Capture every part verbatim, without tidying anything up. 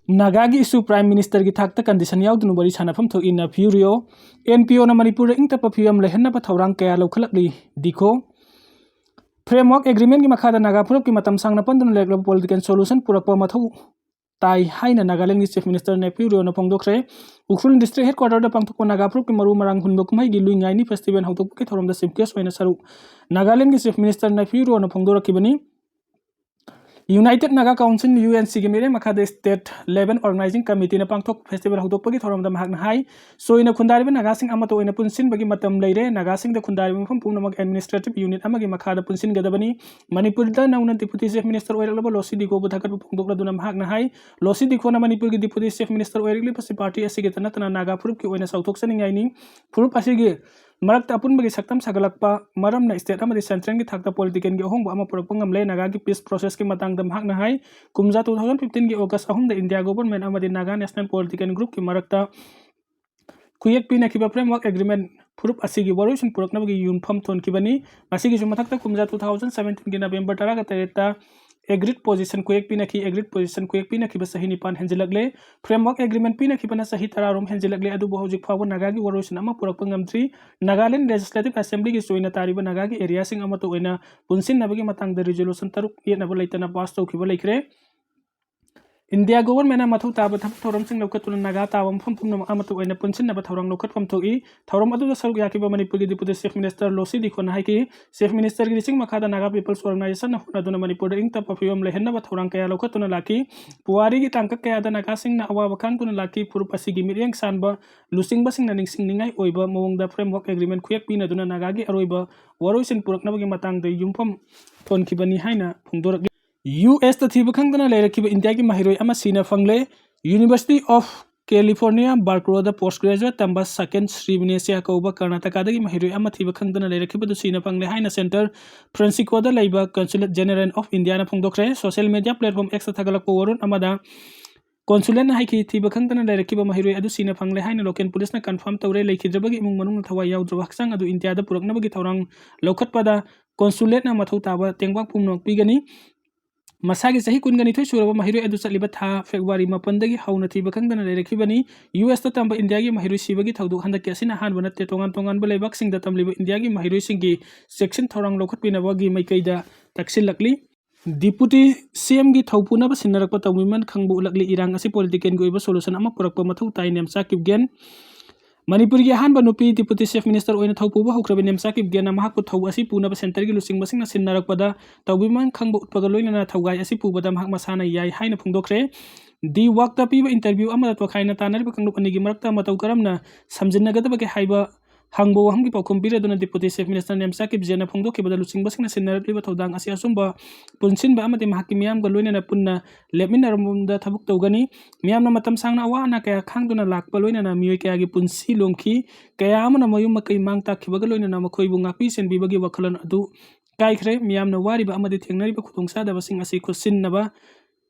ꯅꯥꯒꯥꯒꯤ issue Prime Ministerꯒꯤ ꯊꯥꯛꯇ condition ꯌꯥꯎꯗꯅ ꯋꯥꯔꯤ ꯁꯥꯟꯅꯐꯝ ꯊꯣꯛꯏ ꯅꯦꯐꯤꯌꯨ ꯔꯤꯑꯣ꯫ ꯑꯦꯟ ꯄꯤ ꯑꯣꯅ ꯃꯅꯤꯄꯨꯔꯗ ꯏꯪ ꯇꯞꯄ ꯐꯤꯕꯝ ꯂꯩꯍꯟꯅꯕ ꯊꯧꯔꯥꯡ ꯀꯌꯥ ꯂꯧꯈꯠꯂꯛꯂꯤ ꯗꯤꯈꯣ꯫ Framework Agreementꯀꯤ ꯃꯈꯥꯗ ꯅꯥꯒꯥ ꯐꯨꯔꯨꯞꯀꯤ ꯃꯇꯝ ꯁꯥꯡꯅ ꯄꯟꯗꯨꯅ ꯂꯩꯔꯛꯂꯕ political solution ꯄꯨꯔꯛꯄ ꯃꯊꯧ ꯇꯥꯏ ꯍꯥꯏꯅ ꯅꯥꯒꯥꯂꯦꯟꯒꯤ Chief Minister ꯅꯦꯐꯤꯌꯨ ꯔꯤꯑꯣꯅ ꯐꯣꯡꯗꯣꯛꯈ꯭ꯔꯦ꯫ ꯎꯈ꯭ꯔꯨꯜ district headquarterꯗ ꯄꯥꯡꯊꯣꯛꯄ ꯅꯥꯒꯥ ꯐꯨꯔꯨꯞꯀꯤ ꯃꯔꯨ ꯃꯔꯥꯡ ꯍꯨꯟꯕ ꯀꯨꯝꯍꯩꯒꯤ ꯂꯨꯏ ꯉꯥꯏꯅꯤ festival ꯍꯧꯗꯣꯛꯄꯒꯤ ꯊꯧꯔꯝꯗ chief guest ꯑꯣꯏꯅ ꯁꯔꯨꯛ ꯅꯥꯒꯥꯂꯦꯟꯒꯤ Chief Minister ꯅꯦꯐꯤꯌꯨ ꯔꯤꯑꯣꯅ ꯐꯣꯡꯗꯣꯔꯛꯈꯤꯕꯅꯤ꯫ United Naga Council, UNCꯒꯤ ꯃꯤꯠꯌꯦꯡ ꯃꯈꯥꯗ state level organizing committeeꯅ ꯄꯥꯡꯊꯣꯛꯄ festival ꯍꯧꯗꯣꯛꯄꯒꯤ ꯊꯧꯔꯝꯗ ꯃꯍꯥꯛꯅ ꯍꯥꯏ, ꯆꯣꯏꯅ ꯈꯨꯟꯗꯥꯔꯤꯕ ꯅꯥꯒꯥꯁꯤꯡ ꯑꯃꯠꯇ ꯑꯣꯏꯅ ꯄꯨꯟꯁꯤꯟꯕꯒꯤ ꯃꯇꯝ ꯂꯩꯔꯦ꯫ ꯅꯥꯒꯥꯁꯤꯡꯗ ꯈꯨꯟꯗꯥꯔꯤꯕ ꯃꯐꯝ ꯄꯨꯝꯅꯃꯛ administrative unit ꯑꯃꯒꯤ ꯃꯈꯥꯗ ꯄꯨꯟꯁꯤꯟꯒꯗꯕꯅꯤ꯫ ꯃꯅꯤꯄꯨꯔꯗ ꯅꯧꯅ Deputy Chief Minister ꯑꯣꯏꯔꯛꯂꯕ ꯂꯣꯁꯤ ꯗꯤꯈꯣꯕꯨ ꯊꯥꯒꯠꯄ ꯐꯣꯡꯗꯣꯛꯂꯗꯨꯅ ꯃꯍꯥꯛꯅ ꯍꯥꯏ, ꯂꯣꯁꯤ ꯗꯤꯈꯣꯅ ꯃꯅꯤꯄꯨꯔꯒꯤ Deputy Chief Minister ꯑꯣꯏꯔꯛꯂꯤꯕꯁꯤ party ꯑꯁꯤꯒꯤꯇ ꯅꯠꯇꯅ ꯅꯥꯒꯥ ꯐꯨꯔꯨꯞꯀꯤ ꯑꯣꯏꯅ ꯆꯥꯎꯊꯣꯛꯆꯅꯤꯡꯉꯥꯏꯅꯤ꯫ ꯐꯨꯔꯨꯞ ꯑꯁꯤꯒꯤ ꯃꯔꯛꯇ ꯑꯄꯨꯟꯕꯒꯤ ꯁꯛꯇꯝ ꯁꯥꯒꯠꯂꯛꯄ ꯃꯔꯝꯅ state ꯑꯃꯗꯤ centralꯒꯤ ꯊꯥꯛꯇ politicalꯒꯤ ꯑꯍꯣꯡꯕ ꯑꯃ ꯄꯨꯔꯛꯄ ꯉꯝꯂꯦ꯫ ꯅꯥꯒꯥꯒꯤ peace processꯀꯤ ꯃꯇꯥꯡꯗ ꯃꯍꯥꯛꯅ ꯍꯥꯏ, ꯀꯨꯝꯖꯥ two thousand fifteenꯒꯤ August ꯑꯍꯨꯝꯗ India government ꯑꯃꯗꯤ Naga National Political Groupꯀꯤ ꯃꯔꯛꯇ ꯈꯨꯌꯦꯛ ꯄꯤꯅꯈꯤꯕ Framework Agreement ꯐꯨꯔꯨꯞ ꯑꯁꯤꯒꯤ ꯋꯥꯔꯣꯏꯁꯤꯟ ꯄꯨꯔꯛꯅꯕꯒꯤ ꯌꯨꯝꯐꯝ ꯊꯣꯟꯈꯤꯕꯅꯤ꯫ ꯃꯁꯤꯒꯤꯁꯨ ꯃꯊꯛꯇ ꯀꯨꯝꯖꯥ two thousand seventeenꯒꯤ November ꯇꯔꯥꯒ ꯇꯔꯦꯠꯇ agreed position ꯈꯨꯌꯦꯛ ꯄꯤꯅꯈꯤ꯫ Agreed position ꯈꯨꯌꯦꯛ ꯄꯤꯅꯈꯤꯕ ꯆꯍꯤ ꯅꯤꯄꯥꯟ ꯍꯦꯟꯖꯤꯜꯂꯛꯂꯦ꯫ Framework Agreement ꯄꯤꯅꯈꯤꯕꯅ ꯆꯍꯤ ꯇꯔꯥꯔꯣꯝ ꯍꯦꯟꯖꯤꯜꯂꯛꯂꯦ, ꯑꯗꯨꯕꯨ ꯍꯧꯖꯤꯛ ꯐꯥꯎꯕ ꯅꯥꯒꯥꯒꯤ ꯋꯥꯔꯣꯏꯁꯤꯟ ꯑꯃ ꯄꯨꯔꯛꯄ ꯉꯝꯗ꯭ꯔꯤ꯫ Nagaland Legislative Assemblyꯒꯤ ꯆꯣꯏꯅ ꯇꯥꯔꯤꯕ ꯅꯥꯒꯥꯒꯤ areaꯁꯤꯡ ꯑꯃꯠꯇ ꯑꯣꯏꯅ ꯄꯨꯟꯁꯤꯟꯅꯕꯒꯤ ꯃꯇꯥꯡꯗ resolution ꯇꯔꯨꯛ ꯌꯦꯠꯅꯕ ꯂꯩꯇꯅ pass ꯇꯧꯈꯤꯕ ꯂꯩꯈ꯭ꯔꯦ꯫ India governmentꯅ ꯃꯊꯧ ꯇꯥꯕ ꯊꯕꯛ ꯊꯧꯔꯝꯁꯤꯡ ꯂꯧꯈꯠꯇꯨꯅ ꯅꯥꯒꯥ ꯇꯥꯕ ꯃꯐꯝ ꯄꯨꯝꯅꯃꯛ ꯑꯃꯠꯇ ꯑꯣꯏꯅ ꯄꯨꯟꯁꯤꯟꯅꯕ ꯊꯧꯔꯥꯡ ꯂꯧꯈꯠꯐꯝ ꯊꯣꯛꯏ꯫ ꯊꯧꯔꯝ ꯑꯗꯨꯗ ꯁꯔꯨꯛ ꯌꯥꯈꯤꯕ ꯃꯅꯤꯄꯨꯔꯒꯤ Deputy Chief Minister ꯂꯣꯁꯤ ꯗꯤꯈꯣꯅ ꯍꯥꯏꯈꯤ, Chief Ministerꯒꯤ ꯂꯤꯁꯤꯡ ꯃꯈꯥꯗ Naga People's Organizationꯅ ꯍꯣꯠꯅꯗꯨꯅ ꯃꯅꯤꯄꯨꯔꯗ ꯏꯪ ꯇꯞꯄ ꯐꯤꯕꯝ ꯂꯩꯍꯟꯅꯕ ꯊꯧꯔꯥꯡ ꯀꯌꯥ ꯂꯧꯈꯠꯇꯨꯅ ꯂꯥꯛꯈꯤ꯫ ꯄꯨꯋꯥꯔꯤꯒꯤ ꯇꯥꯡꯀꯛ ꯀꯌꯥꯗ ꯅꯥꯒꯥꯁꯤꯡꯅ ꯑꯋꯥꯕ ꯈꯥꯡꯗꯨꯅ ꯂꯥꯛꯈꯤ꯫ ꯐꯨꯔꯨꯞ ꯑꯁꯤꯒꯤ ꯃꯤꯠꯌꯦꯡ ꯁꯥꯟꯕ ꯂꯨꯆꯤꯡꯕꯁꯤꯡꯅ ꯅꯤꯡꯁꯤꯡꯅꯤꯡꯉꯥꯏ ꯑꯣꯏꯕ ꯃꯑꯣꯡꯗ Framework Agreement ꯈꯨꯌꯦꯛ ꯄꯤꯅꯗꯨꯅ ꯅꯥꯒꯥꯒꯤ ꯑꯔꯣꯏꯕ ꯋꯥꯔꯣꯏꯁꯤꯟ ꯄꯨꯔꯛꯅꯕꯒꯤ ꯃꯇꯥꯡꯗ ꯌꯨꯝꯐꯝ ꯊꯣꯟꯈꯤꯕꯅꯤ ꯍꯥꯏꯅ ꯐꯣꯡꯗꯣꯔꯛꯂꯤ꯫ ꯌꯨ ꯑꯦꯁꯇ ꯊꯤꯕ ꯈꯪꯗꯅ ꯂꯩꯔꯛꯈꯤꯕ ꯏꯟꯗꯤꯌꯥꯒꯤ ꯃꯍꯩꯔꯣꯏ ꯑꯃ ꯁꯤꯅ ꯐꯪꯂꯦ꯫ University of California Berkeleyꯗ post graduate ꯇꯝꯕ ꯁꯀꯦꯟ ꯁ꯭ꯔꯤꯕꯤꯅꯦꯁꯤꯌꯥ ꯀꯧꯕ ꯀꯔꯅꯥꯇꯀꯥꯗꯒꯤ ꯃꯍꯩꯔꯣꯏ ꯑꯃ ꯊꯤꯕ ꯈꯪꯗꯅ ꯂꯩꯔꯛꯈꯤꯕꯗꯨ ꯁꯤꯅ ꯐꯪꯂꯦ ꯍꯥꯏꯅ San Franciscoꯗ ꯂꯩꯕ Consulate General of Indiaꯅ ꯐꯣꯡꯗꯣꯛꯈ꯭ꯔꯦ꯫ Social media platform Xꯇ ꯊꯥꯒꯠꯂꯛꯄ ꯋꯥꯔꯣꯜ ꯑꯃꯗ Consulateꯅ ꯍꯥꯏꯈꯤ, ꯊꯤꯕ ꯈꯪꯗꯅ ꯂꯩꯔꯛꯈꯤꯕ ꯃꯍꯩꯔꯣꯏ ꯑꯗꯨ ꯁꯤꯅ ꯐꯪꯂꯦ ꯍꯥꯏꯅ local policeꯅ confirm ꯇꯧꯔꯦ꯫ ꯂꯩꯈꯤꯗ꯭ꯔꯕꯒꯤ ꯏꯃꯨꯡ ꯃꯅꯨꯡꯅ ꯊꯋꯥꯏ ꯌꯥꯎꯗ꯭ꯔꯕ ꯍꯛꯆꯥꯡ ꯑꯗꯨ ꯏꯟꯗꯤꯌꯥꯗ ꯄꯨꯔꯛꯅꯕꯒꯤ ꯊꯧꯔꯥꯡ ꯂꯧꯈꯠꯄꯗ Consulateꯅ ꯃꯊꯧ ꯇꯥꯕ ꯇꯦꯡꯕꯥꯡ ꯄꯨꯝꯅꯃꯛ ꯄꯤꯒꯅꯤ꯫ ꯃꯁꯥꯒꯤ ꯆꯍꯤ ꯀꯨꯟꯒ ꯅꯤꯊꯣꯏ ꯁꯨꯔꯕ ꯃꯍꯩꯔꯣꯏ ꯑꯗꯨ ꯆꯠꯂꯤꯕ ꯊꯥ ꯐꯦꯕ꯭ꯔꯨꯋꯥꯔꯤ ꯃꯥꯄꯟꯗꯒꯤ ꯍꯧꯅ ꯊꯤꯕ ꯈꯪꯗꯅ ꯂꯩꯔꯛꯈꯤꯕꯅꯤ꯫ ꯌꯨ ꯑꯦꯁꯇ ꯇꯝꯕ ꯏꯟꯗꯤꯌꯥꯒꯤ ꯃꯍꯩꯔꯣꯏ ꯁꯤꯕꯒꯤ ꯊꯧꯗꯣꯛ ꯍꯟꯗꯛꯀꯤ ꯑꯁꯤꯅ ꯑꯍꯥꯟꯕ ꯅꯠꯇꯦ꯫ ꯇꯣꯉꯥꯟ ꯇꯣꯉꯥꯟꯕ ꯂꯩꯕꯥꯛꯁꯤꯡꯗ ꯇꯝꯂꯤꯕ ꯏꯟꯗꯤꯌꯥꯒꯤ ꯃꯍꯩꯔꯣꯏꯁꯤꯡꯒꯤ ꯆꯦꯛꯁꯤꯟ ꯊꯧꯔꯥꯡ ꯂꯧꯈꯠꯄꯤꯅꯕꯒꯤ ꯃꯥꯏꯀꯩꯗ ꯇꯛꯁꯤꯜꯂꯛꯂꯤ꯫ ꯗꯤꯄꯨꯇꯤ ꯁꯤ ꯑꯦꯝꯒꯤ ꯊꯧꯄꯨꯅꯕ ꯁꯤꯟꯅꯔꯛꯄ ꯇꯧꯕꯤꯃꯜ ꯈꯪꯕ ꯎꯠꯂꯛꯂꯤ꯫ ꯏꯔꯥꯡ ꯑꯁꯤ ꯄꯣꯂꯤꯇꯤꯀꯦꯜꯒꯤ ꯑꯣꯏꯕ ꯁꯣꯂꯨꯁꯟ ꯑꯃ ꯄꯨꯔꯛꯄ ꯃꯊꯧ ꯇꯥꯏ, ꯅꯦꯝꯆꯥ ꯀꯤꯞꯒꯦꯟ꯫ ꯃꯅꯤꯄꯨꯔꯒꯤ ꯑꯍꯥꯟꯕ ꯅꯨꯄꯤ ꯗꯤꯄꯨꯇꯤ ꯆꯤꯐ ꯃꯤꯅꯤꯁꯇꯔ ꯑꯣꯏꯅ ꯊꯧ ꯄꯨꯕ ꯍꯧꯈ꯭ꯔꯕ ꯅꯦꯝꯆꯥ ꯀꯤꯞꯒꯦꯟꯅ ꯃꯍꯥꯛꯄꯨ ꯊꯧ ꯑꯁꯤ ꯄꯨꯅꯕ ꯁꯦꯟꯇꯔꯒꯤ ꯂꯨꯆꯤꯡꯕꯁꯤꯡꯅ ꯁꯤꯟꯅꯔꯛꯄꯗ ꯇꯧꯕꯤꯃꯜ ꯈꯪꯕ ꯎꯠꯄꯒ ꯂꯣꯏꯅꯅ ꯊꯧꯒꯥꯏ ꯑꯁꯤ ꯄꯨꯕꯗ ꯃꯍꯥꯛ ꯃꯁꯥꯅ ꯌꯥꯏ ꯍꯥꯏꯅ ꯐꯣꯡꯗꯣꯛꯈ꯭ꯔꯦ꯫ ꯗꯤ ꯋꯥꯛꯇ ꯄꯤꯕ ꯏꯟꯇꯔꯚ꯭ꯌꯨ ꯑꯃꯗ ꯇꯣꯈꯥꯏꯅ ꯇꯥꯟꯅꯔꯤꯕ ꯀꯥꯡꯂꯨꯞ ꯑꯅꯤꯒꯤ ꯃꯔꯛꯇ ꯃꯇꯧ ꯀꯔꯝꯅ ꯁꯝꯖꯤꯟꯅꯒꯗꯕꯒꯦ ꯍꯥꯏꯕ ꯍꯪꯕ ꯋꯥꯍꯪꯒꯤ ꯄꯥꯎꯈꯨꯝ ꯄꯤꯔꯗꯨꯅ ꯗꯤꯄꯨꯇꯤ ꯆꯤꯐ ꯃꯤꯅꯤꯁꯇꯔ ꯅꯦꯝꯆꯥ ꯀꯤꯞꯒꯦꯟꯅ ꯐꯣꯡꯗꯣꯛꯈꯤꯕꯗ ꯂꯨꯆꯤꯡꯕꯁꯤꯡꯅ ꯁꯤꯟꯅꯔꯛꯂꯤꯕ ꯊꯧꯗꯥꯡ ꯑꯁꯤ ꯑꯆꯨꯝꯕ ꯄꯨꯟꯁꯤꯟꯕ ꯑꯃꯗꯤ ꯃꯍꯥꯛꯀꯤ ꯃꯤꯌꯥꯝꯒ ꯂꯣꯏꯅꯅ ꯄꯨꯟꯅ ꯂꯦꯞꯃꯤꯟꯅꯔꯝꯕꯗ ꯊꯕꯛ ꯇꯧꯒꯅꯤ꯫ ꯃꯤꯌꯥꯝꯅ ꯃꯇꯝ ꯁꯥꯡꯅ ꯑꯋꯥ ꯑꯅꯥ ꯀꯌꯥ ꯈꯥꯡꯗꯨꯅ ꯂꯥꯛꯄ ꯂꯣꯏꯅꯅ ꯃꯤꯑꯣꯏ ꯀꯌꯥꯒꯤ ꯄꯨꯟꯁꯤ ꯂꯣꯝꯈꯤ꯫ ꯀꯌꯥ ꯑꯃꯅ ꯃꯌꯨꯝ ꯃꯀꯩ ꯃꯥꯡ ꯇꯥꯛꯈꯤꯕꯒ ꯂꯣꯏꯅꯅ ꯃꯈꯣꯏꯕꯨ ꯉꯥꯛꯄꯤ ꯁꯦꯟꯕꯤꯕꯒꯤ ꯋꯥꯈꯜꯂꯣꯟ ꯑꯗꯨ ꯀꯥꯏꯈ꯭ꯔꯦ꯫ ꯃꯤꯌꯥꯝꯅ ꯋꯥꯔꯤꯕ ꯑꯃꯗꯤ ꯊꯦꯡꯅꯔꯤꯕ ꯈꯨꯗꯣꯡꯆꯥꯗꯕꯁꯤꯡ ꯑꯁꯤ ꯈꯨꯠꯁꯤꯟꯅꯕ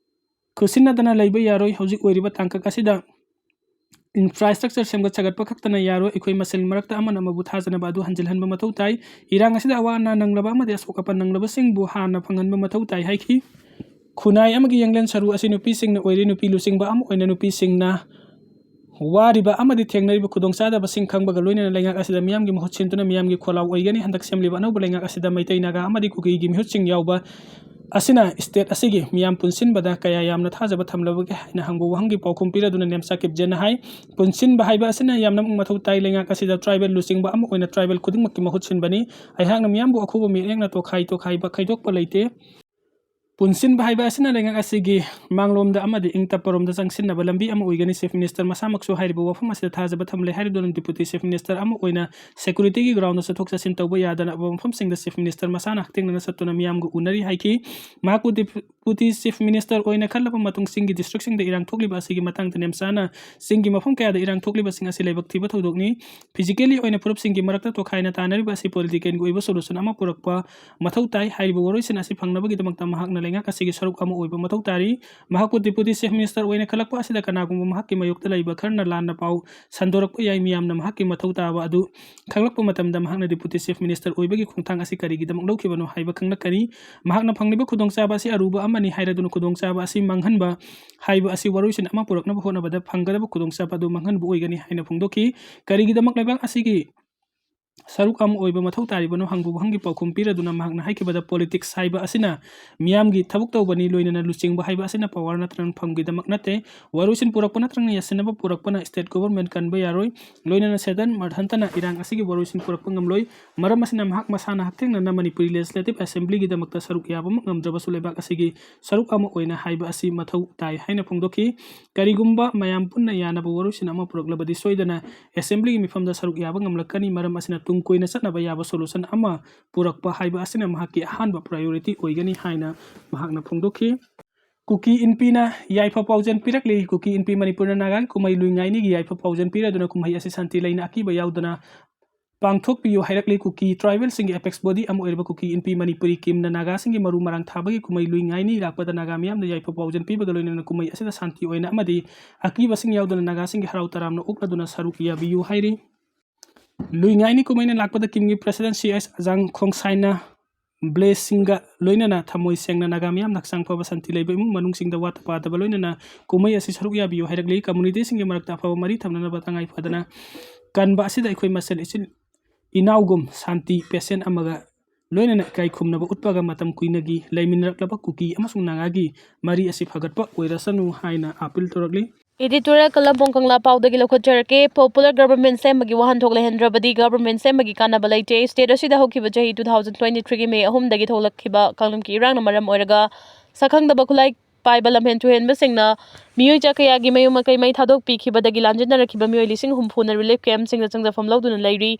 ꯈꯨꯠꯁꯤꯟꯅꯗꯅ ꯂꯩꯕ ꯌꯥꯔꯣꯏ꯫ ꯍꯧꯖꯤꯛ ꯑꯣꯏꯔꯤꯕ ꯇꯥꯡꯀꯛ ꯑꯁꯤꯗ ꯏꯟꯐ꯭ꯔꯥꯁ꯭ꯇ꯭ꯔꯛꯆꯔ ꯁꯦꯝꯒꯠ ꯁꯥꯒꯠꯄ ꯈꯛꯇꯅ ꯌꯥꯔꯣꯏ꯫ ꯑꯩꯈꯣꯏ ꯃꯁꯦꯜ ꯃꯔꯛꯇ ꯑꯃꯅ ꯑꯃꯕꯨ ꯊꯥꯖꯅꯕ ꯑꯗꯨ ꯍꯟꯖꯤꯜꯍꯟꯕ ꯃꯊꯧ ꯇꯥꯏ꯫ ꯏꯔꯥꯡ ꯑꯁꯤꯗ ꯑꯋꯥ ꯑꯅꯥ ꯅꯪꯂꯕ ꯑꯃꯗꯤ ꯑꯁꯣꯛ ꯑꯄꯟ ꯅꯪꯂꯕꯁꯤꯡꯕꯨ ꯍꯥꯟꯅ ꯐꯪꯍꯟꯕ ꯃꯊꯧ ꯇꯥꯏ ꯍꯥꯏꯈꯤ꯫ ꯈꯨꯟꯅꯥꯏ ꯑꯃꯒꯤ ꯌꯥꯡꯂꯦꯟ ꯁꯔꯨ ꯑꯁꯤ ꯅꯨꯄꯤꯁꯤꯡꯅ ꯑꯣꯏꯔꯤ꯫ ꯅꯨꯄꯤ ꯂꯨꯆꯤꯡꯕ ꯑꯃ ꯑꯣꯏꯅ ꯅꯨꯄꯤꯁꯤꯡꯅ ꯋꯥꯔꯤꯕ ꯑꯃꯗꯤ ꯊꯦꯡꯅꯔꯤꯕ ꯈꯨꯗꯣꯡꯆꯥꯗꯕꯁꯤꯡ ꯈꯪꯕꯒ ꯂꯣꯏꯅꯅ ꯂꯩꯉꯥꯛ ꯑꯁꯤꯗ ꯃꯤꯌꯥꯝꯒꯤ ꯃꯍꯨꯠ ꯁꯤꯟꯗꯨꯅ ꯃꯤꯌꯥꯝꯒꯤ ꯈꯣꯜꯂꯥꯎ ꯑꯣꯏꯒꯅꯤ꯫ ꯍꯟꯗꯛ ꯁꯦꯝꯂꯤꯕ ꯑꯅꯧꯕ ꯂꯩꯉꯥꯛ ꯑꯁꯤꯗ ꯃꯩꯇꯩ, ꯅꯥꯒꯥ ꯑꯃꯗꯤ ꯀꯨꯀꯤꯒꯤ ꯃꯤꯍꯨꯠꯁꯤꯡ ꯌꯥꯎꯕ ꯑꯁꯤꯅ ꯁ꯭ꯇꯦꯠ ꯑꯁꯤꯒꯤ ꯃꯤꯌꯥꯝ ꯄꯨꯟꯁꯤꯟꯕꯗ ꯀꯌꯥ ꯌꯥꯝꯅ ꯊꯥꯖꯕ ꯊꯝꯂꯕꯒꯦ ꯍꯥꯏꯅ ꯍꯪꯕ ꯋꯥꯍꯪꯒꯤ ꯄꯥꯎꯈꯨꯝ ꯄꯤꯔꯗꯨꯅ ꯅꯦꯝꯆꯥ ꯀꯤꯞꯒꯦꯟꯅ ꯍꯥꯏ, ꯄꯨꯟꯁꯤꯟꯕ ꯍꯥꯏꯕ ꯑꯁꯤꯅ ꯌꯥꯝꯅꯃꯛ ꯃꯊꯧ ꯇꯥꯏ꯫ ꯂꯩꯉꯥꯛ ꯑꯁꯤꯗ ꯇ꯭ꯔꯥꯏꯕꯦꯜ ꯂꯨꯆꯤꯡꯕ ꯑꯃ ꯑꯣꯏꯅ ꯇ꯭ꯔꯥꯏꯕꯦꯜ ꯈꯨꯗꯤꯡꯃꯛꯀꯤ ꯃꯍꯨꯠ ꯁꯤꯟꯕꯅꯤ꯫ ꯑꯩꯍꯥꯛꯅ ꯃꯤꯌꯥꯝꯕꯨ ꯑꯈꯨꯕ ꯃꯤꯠꯌꯦꯡꯅ ꯇꯣꯈꯥꯏ ꯇꯣꯈꯥꯏꯕ ꯈꯥꯏꯗꯣꯛꯄ ꯂꯩꯇꯦ꯫ ꯄꯨꯟꯁꯤꯟꯕ ꯍꯥꯏꯕ ꯑꯁꯤꯅ ꯂꯩꯉꯥꯛ ꯑꯁꯤꯒꯤ ꯃꯥꯡꯂꯣꯝꯗ ꯑꯃꯗꯤ ꯏꯪ ꯇꯞꯄꯔꯣꯝꯗ ꯆꯪꯁꯤꯟꯅꯕ ꯂꯝꯕꯤ ꯑꯃ ꯑꯣꯏꯒꯅꯤ꯫ ꯆꯤꯐ ꯃꯤꯅꯤꯁꯇꯔ ꯃꯁꯥꯃꯛꯁꯨ ꯍꯥꯏꯔꯤꯕ ꯋꯥꯐꯝ ꯑꯁꯤꯗ ꯊꯥꯖꯕ ꯊꯝꯂꯦ꯫ ꯍꯥꯏꯔꯤꯕꯗꯨꯅ ꯗꯤꯄꯨꯇꯤ ꯆꯤꯐ ꯃꯤꯅꯤꯁꯇꯔ ꯑꯃ ꯑꯣꯏꯅ ꯁꯦꯀ꯭ꯌꯨꯔꯤꯇꯤꯒꯤ ꯒ꯭ꯔꯥꯎꯟꯗ ꯆꯠꯊꯣꯛ ꯆꯠꯁꯤꯟ ꯇꯧꯕ ꯌꯥꯗꯅꯕ ꯃꯐꯝꯁꯤꯡꯗ ꯆꯤꯐ ꯃꯤꯅꯤꯁꯇꯔ ꯃꯁꯥꯅ ꯍꯛꯊꯦꯡꯅꯅ ꯆꯠꯇꯨꯅ ꯃꯤꯌꯥꯝꯒ ꯎꯅꯔꯤ ꯍꯥꯏꯈꯤ꯫ ꯃꯍꯥꯛꯄꯨ ꯗꯤꯄꯨꯇꯤ ꯆꯤꯐ ꯃꯤꯅꯤꯁꯇꯔ ꯑꯣꯏꯅ ꯈꯜꯂꯕ ꯃꯇꯨꯡ ꯆꯤꯡꯒꯤ ꯗꯤꯁꯇ꯭ꯔꯤꯛꯁꯤꯡꯗ ꯏꯔꯥꯡ ꯊꯣꯛꯂꯤꯕ ꯑꯁꯤꯒꯤ ꯃꯇꯥꯡꯗ ꯅꯦꯝꯆꯥꯅ ꯆꯤꯡꯒꯤ ꯃꯐꯝ ꯀꯌꯥꯗ ꯏꯔꯥꯡ ꯊꯣꯛꯂꯤꯕꯁꯤꯡ ꯑꯁꯤ ꯂꯥꯏꯕꯛ ꯊꯤꯕ ꯊꯧꯗꯣꯛꯅꯤ꯫ ꯐꯤꯖꯤꯀꯦꯜꯂꯤ ꯑꯣꯏꯅ ꯐꯨꯔꯨꯞꯁꯤꯡꯒꯤ ꯃꯔꯛꯇ ꯇꯣꯈꯥꯏꯅ ꯇꯥꯅꯔꯤꯕ ꯑꯁꯤ ꯄꯣꯂꯤꯇꯤꯀꯦꯜꯒꯤ ꯑꯣꯏꯕ ꯁꯣꯂꯨꯁꯟ ꯑꯃ ꯄꯨꯔꯛꯄ ꯃꯊꯧ ꯇꯥꯏ꯫ ꯍꯥꯏꯔꯤꯕ ꯋꯥꯔꯣꯏꯁꯤꯟ ꯑꯁꯤ ꯐꯪꯅꯕꯒꯤꯗꯃꯛꯇ ꯃꯍꯥꯛꯅ ꯂꯩꯉꯥꯛ ꯑꯁꯤꯒꯤ ꯁꯔꯨꯛ ꯑꯃ ꯑꯣꯏꯕ ꯃꯊꯧ ꯇꯥꯔꯤ꯫ ꯃꯍꯥꯛꯄꯨ Deputy Chief Minister ꯑꯣꯏꯅ ꯈꯜꯂꯛꯄ ꯑꯁꯤꯗ ꯀꯅꯥꯒꯨꯝꯕ ꯃꯍꯥꯛꯀꯤ ꯃꯥꯌꯣꯛꯇ ꯂꯩꯕ ꯈꯔꯅ ꯂꯥꯟꯅ ꯄꯥꯎ ꯁꯟꯗꯣꯔꯛꯄ ꯌꯥꯏ꯫ ꯃꯤꯌꯥꯝꯅ ꯃꯍꯥꯛꯀꯤ ꯃꯊꯧ ꯇꯥꯕ ꯑꯗꯨ ꯈꯪꯂꯛꯄ ꯃꯇꯝꯗ ꯃꯍꯥꯛꯅ Deputy Chief Minister ꯑꯣꯏꯕꯒꯤ ꯈꯣꯡꯊꯥꯡ ꯑꯁꯤ ꯀꯔꯤꯒꯤꯗꯃꯛ ꯂꯧꯈꯤꯕꯅꯣ ꯍꯥꯏꯕ ꯈꯪꯂꯛꯀꯅꯤ꯫ ꯃꯍꯥꯛꯅ ꯐꯪꯂꯤꯕ ꯈꯨꯗꯣꯡꯆꯥꯕ ꯑꯁꯤ ꯑꯔꯨꯕ ꯑꯃꯅꯤ ꯍꯥꯏꯔꯗꯨꯅ ꯈꯨꯗꯣꯡꯆꯥꯕ ꯑꯁꯤ ꯃꯥꯡꯍꯟꯕ ꯍꯥꯏꯕ ꯑꯁꯤ ꯋꯥꯔꯣꯏꯁꯤꯟ ꯑꯃ ꯄꯨꯔꯛꯅꯕ ꯍꯣꯠꯅꯕꯗ ꯐꯪꯒꯗꯕ ꯈꯨꯗꯣꯡꯆꯥꯕ ꯑꯗꯨ ꯃꯥꯡꯍꯟꯕ ꯑꯣꯏꯒꯅꯤ ꯍꯥꯏꯅ ꯐꯣꯡꯗꯣꯛꯈꯤ꯫ ꯀꯔꯤꯒꯤꯗꯃꯛ ꯂꯩꯕꯥꯛ ꯑꯁꯤꯒꯤ ꯁꯔꯨꯛ ꯑꯃ ꯑꯣꯏꯕ ꯃꯊꯧ ꯇꯥꯔꯤꯕꯅꯣ ꯍꯪꯕ ꯋꯥꯍꯪꯒꯤ ꯄꯥꯎꯈꯨꯝ ꯄꯤꯔꯗꯨꯅ ꯃꯍꯥꯛꯅ ꯍꯥꯏꯈꯤꯕꯗ, politics ꯍꯥꯏꯕ ꯑꯁꯤꯅ ꯃꯤꯌꯥꯝꯒꯤ ꯊꯕꯛ ꯇꯧꯕꯅꯤ, ꯂꯣꯏꯅꯅ ꯂꯨꯆꯤꯡꯕ ꯍꯥꯏꯕ ꯑꯁꯤꯅ power ꯅꯠꯇ꯭ꯔꯒ ꯐꯝꯒꯤꯗꯃꯛ ꯅꯠꯇꯦ꯫ ꯋꯥꯔꯣꯏꯁꯤꯟ ꯄꯨꯔꯛꯄ ꯅꯠꯇ꯭ꯔꯒ ꯌꯥꯁꯤꯟꯅꯕ ꯄꯨꯔꯛꯄꯅ state government ꯀꯟꯕ ꯌꯥꯔꯣꯏ, ꯂꯣꯏꯅꯅ ꯁꯦꯇꯟ ꯃꯊꯟꯇꯅ ꯏꯔꯥꯡ ꯑꯁꯤꯒꯤ ꯋꯥꯔꯣꯏꯁꯤꯟ ꯄꯨꯔꯛꯄ ꯉꯝꯂꯣꯏ꯫ ꯃꯔꯝ ꯑꯁꯤꯅ ꯃꯍꯥꯛ ꯃꯁꯥꯅ ꯍꯛꯊꯦꯡꯅꯅ ꯃꯅꯤꯄꯨꯔꯤ Legislative Assemblyꯒꯤꯗꯃꯛꯇ ꯁꯔꯨꯛ ꯌꯥꯕꯃꯛ ꯉꯝꯗ꯭ꯔꯕꯁꯨ ꯂꯩꯕꯥꯛ ꯑꯁꯤꯒꯤ ꯁꯔꯨꯛ ꯑꯃ ꯑꯣꯏꯅ ꯍꯥꯏꯕ ꯑꯁꯤ ꯃꯊꯧ ꯇꯥꯏ ꯍꯥꯏꯅ ꯐꯣꯡꯗꯣꯛꯈꯤ꯫ ꯀꯔꯤꯒꯨꯝꯕ ꯃꯌꯥꯝ ꯄꯨꯟꯅ ꯌꯥꯅꯕ ꯋꯥꯔꯣꯏꯁꯤꯟ ꯑꯃ ꯄꯨꯔꯛꯂꯕꯗꯤ ꯁꯣꯏꯗꯅ Assemblyꯒꯤ ꯃꯤꯐꯝꯗ ꯁꯔꯨꯛ ꯌꯥꯕ ꯉꯝꯂꯛꯀꯅꯤ꯫ ꯃꯔꯝ ꯑꯁꯤꯅ ꯇꯨꯡ ꯀꯣꯏꯅ ꯆꯠꯅꯕ ꯌꯥꯕ solution ꯑꯃ ꯄꯨꯔꯛꯄ ꯍꯥꯏꯕ ꯑꯁꯤꯅ ꯃꯍꯥꯛꯀꯤ ꯑꯍꯥꯟꯕ priority ꯑꯣꯏꯒꯅꯤ ꯍꯥꯏꯅ ꯃꯍꯥꯛꯅ ꯐꯣꯡꯗꯣꯛꯈꯤ꯫ ꯀꯨꯀꯤ ꯏꯟꯄꯤꯅ ꯌꯥꯏꯐ ꯄꯥꯎꯖꯦꯜ ꯄꯤꯔꯛꯂꯤ꯫ ꯀꯨꯀꯤ ꯏꯟꯄꯤ ꯃꯅꯤꯄꯨꯔꯅ ꯅꯥꯒꯥꯒꯤ ꯀꯨꯝꯍꯩ ꯂꯨꯏ ꯉꯥꯏꯅꯤꯒꯤ ꯌꯥꯏꯐ ꯄꯥꯎꯖꯦꯜ ꯄꯤꯔꯗꯨꯅ ꯀꯨꯝꯍꯩ ꯑꯁꯤ ꯁꯥꯟꯇꯤ ꯂꯩꯅ ꯑꯀꯤꯕ ꯌꯥꯎꯗꯅ ꯄꯥꯡꯊꯣꯛꯄꯤꯌꯨ ꯍꯥꯏꯔꯛꯂꯤ꯫ ꯀꯨꯀꯤ tribalꯁꯤꯡꯒꯤ apex body ꯑꯃ ꯑꯣꯏꯔꯤꯕ ꯀꯨꯀꯤ ꯏꯟꯄꯤ ꯃꯅꯤꯄꯨꯔꯤ ꯀꯤꯝꯅ ꯅꯥꯒꯥꯁꯤꯡꯒꯤ ꯃꯔꯨ ꯃꯔꯥꯡ ꯊꯥꯕꯒꯤ ꯀꯨꯝꯍꯩ ꯂꯨꯏ ꯉꯥꯏꯅꯤ ꯂꯥꯛꯄꯗ ꯅꯥꯒꯥ ꯃꯤꯌꯥꯝꯅ ꯌꯥꯏꯐ ꯄꯥꯎꯖꯦꯜ ꯄꯤꯕꯒ ꯂꯣꯏꯅꯅ ꯀꯨꯝꯍꯩ ꯑꯁꯤꯗ ꯁꯥꯟꯇꯤ ꯑꯣꯏꯅ ꯑꯃꯗꯤ ꯑꯀꯤꯕꯁꯤꯡ ꯌꯥꯎꯗꯅ ꯅꯥꯒꯥꯁꯤꯡꯒꯤ ꯍꯔꯥꯎ ꯇꯔꯥꯝꯅ ꯑꯣꯛꯂꯗꯨꯅ ꯁꯔꯨꯛ ꯌꯥꯕꯤꯌꯨ ꯍꯥꯏꯔꯤ꯫ ꯂꯨꯏ ꯉꯥꯏꯅꯤ ꯀꯨꯝꯍꯩꯅ ꯂꯥꯛꯄꯗ ꯀꯤꯝꯒꯤ President ꯁꯤ ꯑꯩꯆ ꯑꯖꯥꯡ ꯈꯣꯡꯁꯥꯏꯅ blessingꯒ ꯂꯣꯏꯅꯅ ꯊꯃꯣꯏ ꯁꯦꯡꯅ ꯅꯥꯒꯥ ꯃꯤꯌꯥꯝꯅ ꯍꯛꯆꯥꯡ ꯐꯕ ꯁꯥꯟꯇꯤ ꯂꯩꯕ ꯏꯃꯨꯡ ꯃꯅꯨꯡꯁꯤꯡꯗ ꯋꯥꯠꯇ ꯄꯥꯗꯕ ꯂꯣꯏꯅꯅ ꯀꯨꯝꯍꯩ ꯑꯁꯤ ꯁꯔꯨꯛ ꯌꯥꯕꯤꯌꯨ ꯍꯥꯏꯔꯛꯂꯤ꯫ Communityꯁꯤꯡꯒꯤ ꯃꯔꯛꯇ ꯑꯐꯕ ꯃꯔꯤ ꯊꯝꯅꯅꯕ ꯇꯉꯥꯏ ꯐꯗꯅ ꯀꯟꯕ ꯑꯁꯤꯗ ꯑꯩꯈꯣꯏ ꯃꯁꯦꯜ ꯏꯆꯤꯜ ꯏꯅꯥꯎꯒꯨꯝ ꯁꯥꯟꯇꯤ, patience ꯑꯃꯒ ꯂꯣꯏꯅꯅ ꯏꯀꯥꯏ ꯈꯨꯝꯅꯕ ꯎꯠꯄꯒ ꯃꯇꯝ ꯀꯨꯏꯅꯒꯤ ꯂꯩꯃꯤꯟꯅꯔꯛꯂꯕ ꯀꯨꯀꯤ ꯑꯃꯁꯨꯡ ꯅꯥꯒꯥꯒꯤ ꯃꯔꯤ ꯑꯁꯤ ꯐꯒꯠꯄ ꯑꯣꯏꯔꯁꯅꯨ ꯍꯥꯏꯅ appeal ꯇꯧꯔꯛꯂꯤ꯫ Editorial column ꯄꯣꯡ ꯀꯪꯂꯥ ꯄꯥꯎꯗꯒꯤ ꯂꯧꯈꯠꯆꯔꯛꯀꯦ꯫ Popular government ꯁꯦꯝꯕꯒꯤ ꯋꯥꯍꯟꯊꯣꯛ ꯂꯩꯍꯟꯗ꯭ꯔꯕꯗꯤ government ꯁꯦꯝꯕꯒꯤ ꯀꯥꯟꯅꯕ ꯂꯩꯇꯦ꯫ State ꯑꯁꯤꯗ ꯍꯧꯈꯤꯕ ꯆꯍꯤ two thousand twenty threeꯒꯤ May ꯑꯍꯨꯝꯗꯒꯤ ꯊꯣꯛꯂꯛꯈꯤꯕ ꯀꯥꯡꯂꯨꯞꯀꯤ ꯏꯔꯥꯡꯅ ꯃꯔꯝ ꯑꯣꯏꯔꯒ ꯁꯛꯈꯪꯗꯕ ꯈꯨꯠꯂꯥꯏ ꯄꯥꯏꯕ ꯂꯝꯍꯦꯟ ꯇꯨꯍꯦꯟꯕꯁꯤꯡꯅ ꯃꯤꯑꯣꯏ ꯆꯥ ꯀꯌꯥꯒꯤ ꯃꯌꯨꯝ ꯃꯀꯩ ꯃꯩ ꯊꯥꯗꯣꯛꯄꯤꯈꯤꯕꯗꯒꯤ ꯂꯥꯟꯖꯦꯟꯅꯔꯛꯈꯤꯕ ꯃꯤꯑꯣꯏ ꯂꯤꯁꯤꯡ ꯍꯨꯝꯐꯨꯅ relief campꯁꯤꯡꯗ ꯆꯪꯖꯐꯝ ꯂꯧꯗꯨꯅ ꯂꯩꯔꯤ꯫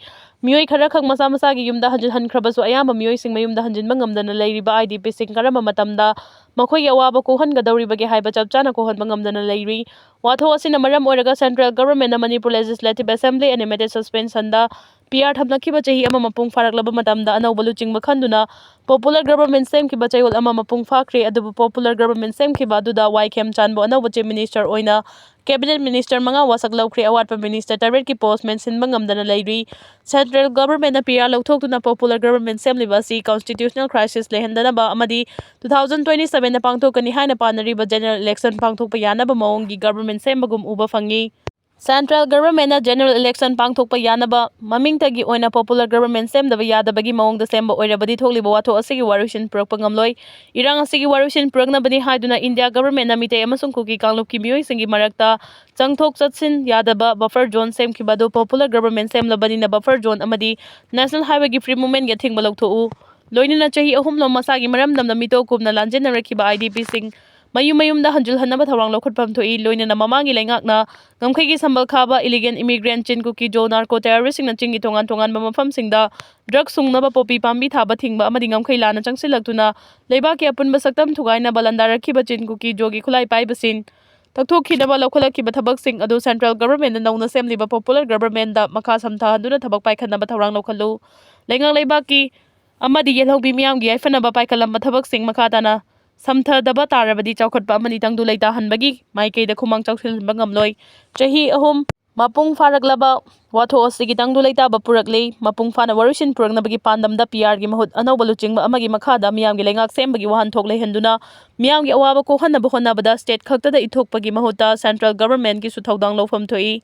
ꯃꯤꯑꯣꯏ ꯈꯔꯈꯛ ꯃꯁꯥ ꯃꯁꯥꯒꯤ ꯌꯨꯝꯗ ꯍꯟꯖꯤꯟ ꯍꯟꯈ꯭ꯔꯕꯁꯨ ꯑꯌꯥꯝꯕ ꯃꯤꯑꯣꯏꯁꯤꯡ ꯃꯌꯨꯝꯗ ꯍꯟꯖꯤꯟꯕ ꯉꯝꯗꯅ ꯂꯩꯔꯤꯕ IDPꯁꯤꯡ ꯀꯔꯝꯕ ꯃꯇꯝꯗ ꯃꯈꯣꯏꯒꯤ ꯑꯋꯥꯕ ꯀꯣꯛꯍꯟꯒꯗꯧꯔꯤꯕꯒꯦ ꯍꯥꯏꯕ ꯆꯞ ꯆꯥꯅ ꯀꯣꯛꯍꯟꯕ ꯉꯝꯗꯅ ꯂꯩꯔꯤ꯫ ꯋꯥꯊꯣꯛ ꯑꯁꯤꯅ ꯃꯔꯝ ꯑꯣꯏꯔꯒ central governmentꯅ ꯃꯅꯤꯄꯨꯔ Legislative Assembly animated suspensionꯗ ꯄꯤ ꯑꯥꯔ ꯊꯝꯂꯛꯈꯤꯕ ꯆꯍꯤ ꯑꯃ ꯃꯄꯨꯡ ꯐꯥꯔꯛꯂꯕ ꯃꯇꯝꯗ ꯑꯅꯧꯕ ꯂꯨꯆꯤꯡꯕ ꯈꯟꯗꯨꯅ popular government ꯁꯦꯝꯈꯤꯕ ꯆꯌꯣꯜ ꯑꯃ ꯃꯄꯨꯡ ꯐꯥꯈ꯭ꯔꯦ꯫ ꯑꯗꯨꯕꯨ popular government ꯁꯦꯝꯈꯤꯕ ꯑꯗꯨꯗ ꯋꯥꯏ ꯈꯦꯝꯆꯥꯟꯕꯨ ꯑꯅꯧꯕ Chief Minister ꯑꯣꯏꯅ cabinet minister ꯃꯉꯥ ꯋꯥꯁꯛ ꯂꯧꯈ꯭ꯔꯦ꯫ ꯑꯋꯥꯠꯄ minister ꯇꯔꯦꯠꯀꯤ post ꯃꯦꯟꯁꯤꯟꯕ ꯉꯝꯗꯅ ꯂꯩꯔꯤ꯫ Central government ꯅ ꯄꯤ ꯑꯥꯔ ꯂꯧꯊꯣꯛꯇꯨꯅ popular government ꯁꯦꯝꯂꯤꯕ ꯑꯁꯤ constitutional crisis ꯂꯩꯍꯟꯗꯅꯕ ꯑꯃꯗꯤ two thousand twenty seven ꯗ ꯄꯥꯡꯊꯣꯛꯀꯅꯤ ꯍꯥꯏꯅ ꯄꯥꯅꯔꯤꯕ general election ꯄꯥꯡꯊꯣꯛꯄ ꯌꯥꯅꯕ ꯃꯑꯣꯡꯒꯤ government ꯁꯦꯝꯕꯒꯨꯝ ꯎꯕ ꯐꯪꯉꯤ꯫ Central government ꯅ general election ꯄꯥꯡꯊꯣꯛꯄ ꯌꯥꯅꯕ ꯃꯃꯤꯡꯇꯒꯤ ꯑꯣꯏꯅ popular government ꯁꯦꯝꯗꯕ ꯌꯥꯗꯕꯒꯤ ꯃꯑꯣꯡꯗ ꯁꯦꯝꯕ ꯑꯣꯏꯔꯕꯗꯤ ꯊꯣꯛꯂꯤꯕ ꯋꯥꯊꯣꯛ ꯑꯁꯤꯒꯤ ꯋꯥꯔꯣꯏꯁꯤꯟ ꯄꯨꯔꯛꯄ ꯉꯝꯂꯣꯏ꯫ ꯏꯔꯥꯡ ꯑꯁꯤꯒꯤ ꯋꯥꯔꯣꯏꯁꯤꯟ ꯄꯨꯔꯛꯅꯕꯅꯤ ꯍꯥꯏꯗꯨꯅ ꯏꯟꯗꯤꯌꯥ government ꯅ ꯃꯤꯇꯩ ꯑꯃꯁꯨꯡ ꯀꯨꯀꯤ ꯀꯥꯡꯂꯨꯞꯀꯤ ꯃꯤꯑꯣꯏꯁꯤꯡꯒꯤ ꯃꯔꯛꯇ ꯆꯪꯊꯣꯛ ꯆꯠꯁꯤꯟ ꯌꯥꯗꯕ buffer zone ꯁꯦꯝꯈꯤꯕ ꯑꯗꯨ popular government ꯁꯦꯝꯂꯕꯅꯤꯅ buffer zone ꯑꯃꯗꯤ national highway ꯒꯤ free movement ꯒꯤ ꯑꯊꯤꯡꯕ ꯂꯧꯊꯣꯛꯎ꯫ ꯂꯣꯏꯅꯅ ꯆꯍꯤ ꯑꯍꯨꯝꯂꯣꯝ ꯃꯁꯥꯒꯤ ꯃꯔꯝꯗꯝꯗ ꯃꯤꯇꯣꯞ ꯀꯨꯝꯅ ꯂꯥꯟꯖꯦꯟꯅꯔꯛꯈꯤꯕ I D P ꯁꯤꯡ ꯃꯌꯨꯝ ꯃꯌꯨꯝꯗ ꯍꯟꯖꯤꯜꯍꯟꯅꯕ ꯊꯧꯔꯥꯡ ꯂꯧꯈꯠꯐꯝ ꯊꯣꯛꯏ꯫ ꯂꯣꯏꯅꯅ ꯃꯃꯥꯡꯒꯤ ꯂꯩꯉꯥꯛꯅ ꯉꯝꯈꯩꯒꯤ ꯁꯝꯕꯜ ꯈꯥꯕ illegal immigrant, ꯆꯤꯟ ꯀꯨꯀꯤ ꯖꯣ, narco terrorist ꯁꯤꯡꯅ ꯆꯤꯡꯒꯤ ꯇꯣꯉꯥꯟ ꯇꯣꯉꯥꯟꯕ ꯃꯐꯝꯁꯤꯡꯗ drug ꯁꯨꯡꯅꯕ ꯄꯣꯄꯤ ꯄꯥꯝꯕꯤ ꯊꯥꯕ ꯊꯤꯡꯕ ꯑꯃꯗꯤ ꯉꯝꯈꯩ ꯂꯥꯟꯅ ꯆꯪꯁꯤꯜꯂꯛꯇꯨꯅ ꯂꯩꯕꯥꯛꯀꯤ ꯑꯄꯨꯟꯕ ꯁꯛꯇꯝ ꯊꯨꯒꯥꯏꯅꯕ ꯂꯥꯟꯗꯥꯔꯛꯈꯤꯕ ꯆꯤꯟ ꯀꯨꯀꯤ ꯖꯣꯒꯤ ꯈꯨꯠꯂꯥꯏ ꯄꯥꯏꯕꯁꯤꯡ ꯇꯛꯊꯣꯛꯈꯤꯅꯕ ꯂꯧꯈꯠꯂꯛꯈꯤꯕ ꯊꯕꯛꯁꯤꯡ ꯑꯗꯨ central government ꯅ ꯅꯧꯅ ꯁꯦꯝꯂꯤꯕ popular government ꯗ ꯃꯈꯥ ꯁꯝꯊꯍꯟꯗꯨꯅ ꯊꯕꯛ ꯄꯥꯏꯈꯠꯅꯕ ꯊꯧꯔꯥꯡ ꯂꯧꯈꯠꯂꯨ꯫ ꯂꯩꯉꯥꯛ ꯂꯩꯕꯥꯛꯀꯤ ꯑꯃꯗꯤ ꯌꯦꯜꯍꯧꯃꯤ ꯃꯤꯌꯥꯝꯒꯤ ꯌꯥꯏꯐꯅꯕ ꯄꯥꯏꯈꯠꯂꯝꯕ ꯊꯕꯛꯁꯤꯡ ꯃꯈꯥ ꯇꯥꯅ ꯁꯝꯊꯗꯕ ꯇꯥꯔꯕꯗꯤ ꯆꯥꯎꯈꯠꯄ ꯑꯃꯗꯤ ꯇꯪꯗꯨ ꯂꯩꯇꯥꯍꯟꯕꯒꯤ ꯃꯥꯏꯀꯩꯗ ꯈꯨꯃꯥꯡ ꯆꯥꯎꯁꯤꯜꯍꯟꯕ ꯉꯝꯂꯣꯏ꯫ ꯆꯍꯤ ꯑꯍꯨꯝ ꯃꯄꯨꯡ ꯐꯥꯔꯛꯂꯕ ꯋꯥꯊꯣꯛ ꯑꯁꯤꯒꯤ ꯇꯪꯗꯨ ꯂꯩꯇꯥꯕ ꯄꯨꯔꯛꯂꯤ꯫ ꯃꯄꯨꯡ ꯐꯥꯅ ꯋꯥꯔꯣꯏꯁꯤꯟ ꯄꯨꯔꯛꯅꯕꯒꯤ ꯄꯥꯟꯗꯝꯗ P R ꯒꯤ ꯃꯍꯨꯠ ꯑꯅꯧꯕ ꯂꯨꯆꯤꯡꯕ ꯑꯃꯒꯤ ꯃꯈꯥꯗ ꯃꯤꯌꯥꯝꯒꯤ ꯂꯩꯉꯥꯛ ꯁꯦꯝꯕꯒꯤ ꯋꯥꯍꯟꯊꯣꯛ ꯂꯩꯍꯟꯗꯨꯅ ꯃꯤꯌꯥꯝꯒꯤ ꯑꯋꯥꯕ ꯀꯣꯛꯍꯟꯅꯕ ꯍꯣꯠꯅꯕꯗ state ꯈꯛꯇꯗ ꯏꯊꯣꯛꯄꯒꯤ ꯃꯍꯨꯠꯇ central government ꯀꯤꯁꯨ ꯊꯧꯗꯥꯡ ꯂꯧꯐꯝ ꯊꯣꯛꯏ꯫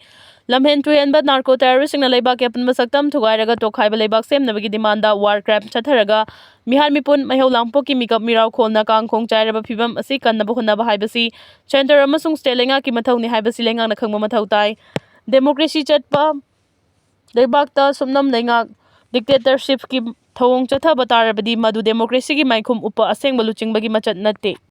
ꯂꯝꯍꯦꯟ ꯇꯨꯍꯦꯟꯕ narco terrorist ꯁꯤꯡꯅ ꯂꯩꯕꯥꯛꯀꯤ ꯑꯄꯨꯟꯕ ꯁꯛꯇꯝ ꯊꯨꯒꯥꯏꯔꯒ ꯇꯣꯈꯥꯏꯕ ꯂꯩꯕꯥꯛ ꯁꯦꯝꯅꯕꯒꯤ demand ꯗ war crime ꯆꯠꯊꯔꯒ ꯃꯤꯍꯥꯠ ꯃꯤꯄꯨꯟ ꯃꯩꯍꯧ ꯂꯥꯡꯄꯣꯛꯀꯤ ꯃꯤꯀꯞ ꯃꯤꯔꯥꯎꯈꯣꯜꯅ ꯀꯥꯡ ꯈꯣꯡ ꯆꯥꯏꯔꯕ ꯐꯤꯕꯝ ꯑꯁꯤ ꯀꯟꯅꯕ ꯍꯣꯠꯅꯕ ꯍꯥꯏꯕꯁꯤ centre ꯑꯃꯁꯨꯡ state ꯂꯩꯉꯥꯛꯀꯤ ꯃꯊꯧꯅꯤ ꯍꯥꯏꯕꯁꯤ ꯂꯩꯉꯥꯛꯅ ꯈꯪꯕ ꯃꯊꯧ ꯇꯥꯏ꯫ Democracy ꯆꯠꯄ ꯂꯩꯕꯥꯛꯇ ꯁꯨꯞꯅꯝ ꯂꯩꯉꯥꯛ dictatorship ꯀꯤ ꯊꯧꯑꯣꯡ ꯆꯠꯊꯕ ꯇꯥꯔꯕꯗꯤ ꯃꯗꯨ democracy ꯒꯤ ꯃꯥꯏꯈꯨꯝ ꯎꯞꯄ ꯑꯁꯦꯡꯕ ꯂꯨꯆꯤꯡꯕꯒꯤ ꯃꯆꯠ ꯅꯠꯇꯦ꯫